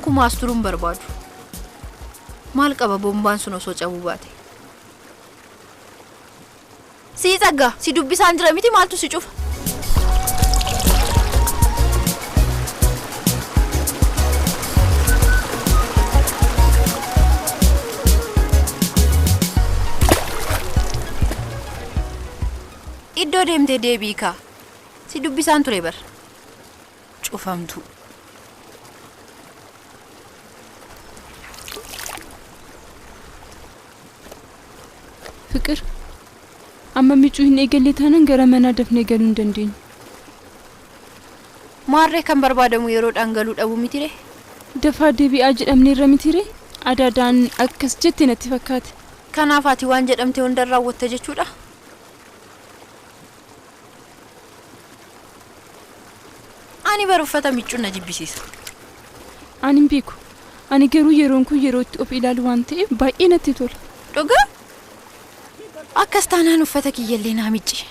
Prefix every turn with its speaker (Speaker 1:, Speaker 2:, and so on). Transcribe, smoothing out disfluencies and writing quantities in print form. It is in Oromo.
Speaker 1: Gonkumaa as turuun barbaadu. Maal qaba bombaan sun osoo cabuu baate? Sii Tsaggaa, si dubbisaan jira miti maaltu si cufa? Iddoo deemtee deebi'i kaa. Si dubbisaan ture bar. Cufamtu.
Speaker 2: Fiqir, amma miicuu hin eegalle taanaan gara manaa dafnee galuu hin dandeenyu.
Speaker 1: Maarree kan barbaadamu yeroodhaan galuu dhabuu mitiree?
Speaker 2: Dafaa deebi'aa jedhamneerra mitiree? Adaadaan akkas jette natti fakkaate.
Speaker 1: Kanaaf ati waan jedhamte hunda raawwatta jechuudha? Ani bar uffata miicuun na jibbisiisa.
Speaker 2: Ani hin beeku. Ani garuu yeroon kun yeroo itti of ilaalu waan ta'eef baay'ee natti tola.
Speaker 1: Dhugaa? Akkas taanaan uffata kiyyallee naa micci.